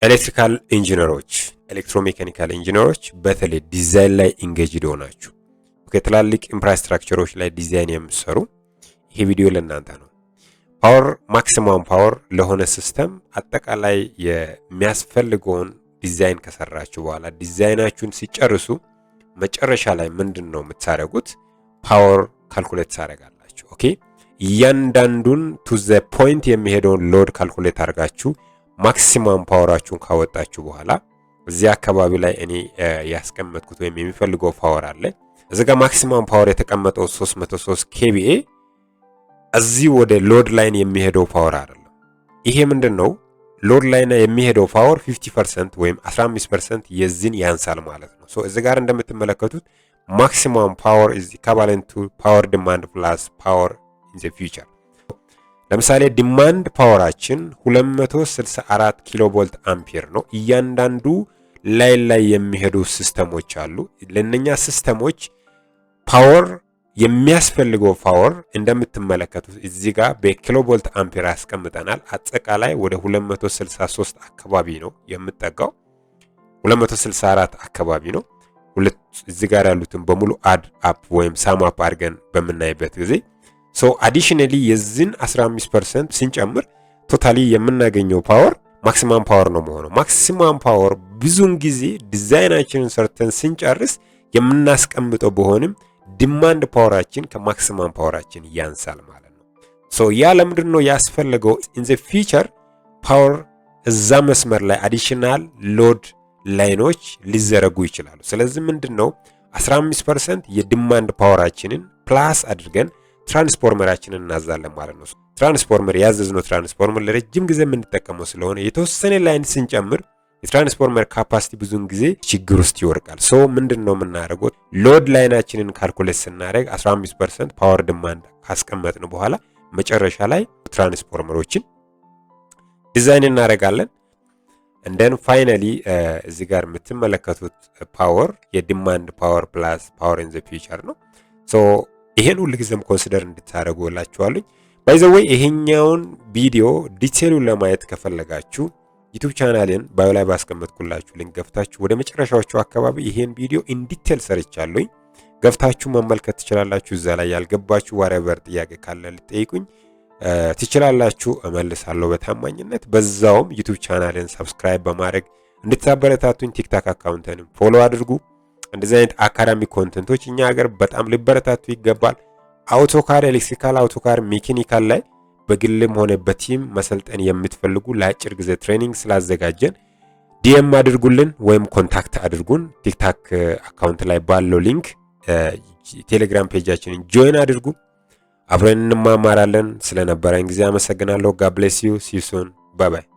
Electrical engineer ኦች፣ electromechanical engineer ኦች በተለይ ዲዛይን ላይ engaged ሆናችሁ ትላልቅ infrastructure ኦች ላይ ዲዛይን የምትሰሩ ይሄ ቪዲዮ ለእናንተ ነው። Power፣ maximum power ለሆነ system አጠቃላይ የሚያስፈልገውን ዲዛይን ከሰራችሁ በኋላ፣ ዲዛይናችሁን ሲጨርሱ መጨረሻ ላይ ምንድን ነው የምታደርጉት? Power calculate ታደርጋላችሁ። Okay፣ እያንዳንዱን to the point የሚሄደውን load calculate አድርጋችሁ maximum power ኣችሁን ካወጣችሁ በኋላ እዚህ አካባቢ ላይ እኔ ያስቀመጥኩት ወይም የሚፈልገው power አለ። እዚህ ጋር maximum power የተቀመጠው 303 kVA እዚህ ወደ load line የሚሄደው power አይደለም። ይሄ ምንድን ነው? Load line የሚሄደው power 50% ወይም 15% የዚህን ያንሳል ማለት ነው። So እዚህ ጋር እንደምትመለከቱት maximum power is equivalent to power demand plus power in the future። ለምሳሌ demand power ኣችን 264 kilo volt ampere ነው። እያንዳንዱ line ላይ የሚሄዱ system ኦች አሉ። ለእነኛ system ኦች power የሚያስፈልገው power እንደምትመለከቱት እዚህ ጋር በ kilo volt ampere ያስቀምጠናል። አጠቃላይ ወደ 263 አካባቢ ነው የምጠጋው፣ 264 አካባቢ ነው። ሁለት እዚህ ጋር ያሉትን በሙሉ add up ወይም sum up አድርገን በምናይበት ጊዜ፣ so additionally የዚህን 15% ስንጨምር totally የምናገኘው power maximum power ነው የሚሆነው። Maximum power ብዙውን ጊዜ ዲዛይናችንን ሰርተን ስንጨርስ የምናስቀምጠው ቢሆንም demand power ኣችን ከ maximum power ኣችን ያንሳል ማለት ነው። So ያ ለምንድን ነው ያስፈለገው? In the future power እዛ መስመር ላይ additional load line ኦች ሊዘረጉ ይችላሉ። ስለዚህ ምንድን ነው 15% የ demand power ኣችንን plus አድርገን ትራንስፎርመራችንን እናዛለን ማለት ነው። ትራንስፎርመር ያዘዝነው ትራንስፎርመር ለረጅም ጊዜ የምንጠቀመው ስለሆነ የተወሰነ line ስንጨምር የ transformer capacity ብዙውን ጊዜ ችግር ውስጥ ይወድቃል። So ምንድን ነው የምናደርገው? Load line ኣችንን calculate ስናደርግ 15% power demand ካስቀመጥን በኋላ መጨረሻ ላይ transformer ኦችን design እናደርጋለን። And then finally እዚህ ጋር የምትመለከቱት power የ demand power plus power in the future ነው። So ይሄን ሁልጊዜም consider እንድታደርጉ እላችኋለሁ። By the way፣ ይሄኛውን ቪዲዮ detail ኡን ለማየት ከፈለጋችሁ YouTube channel ኤን bio ላይ ባስቀመጥኩላችሁ link ገብታችሁ ወደ መጨረሻዎቹ አካባቢ ይሄን ቪዲዮ in detail ሰርቻለሁኝ። ገብታችሁ መመልከት ትችላላችሁ። እዛ ላይ ያልገባችሁ whatever ጥያቄ ካለ ልትጠይቁኝ ትችላላችሁ፣ እመልሳለሁ በታማኝነት። በዛውም YouTube channel ን subscribe በማድረግ እንድታበረታቱኝ TikTok account ንም follow አድርጉ። እንደዚህ አይነት academic content ኦች እኛ ሀገር በጣም ሊበረታቱ ይገባል። AutoCAD፣ electrical AutoCAD፣ mechanical ላይ በግልም ሆነ በ team መሰልጠን የምትፈልጉ ለአጭር ጊዜ training ስላዘጋጀን DM አድርጉልን ወይም contact አድርጉን። TikTok account ላይ ባለው link Telegram page ኣችንን join አድርጉ። አብረን እንማማራለን። ስለነበረን ጊዜ አመሰግናለሁ። God bless you. See you soon. Bye bye.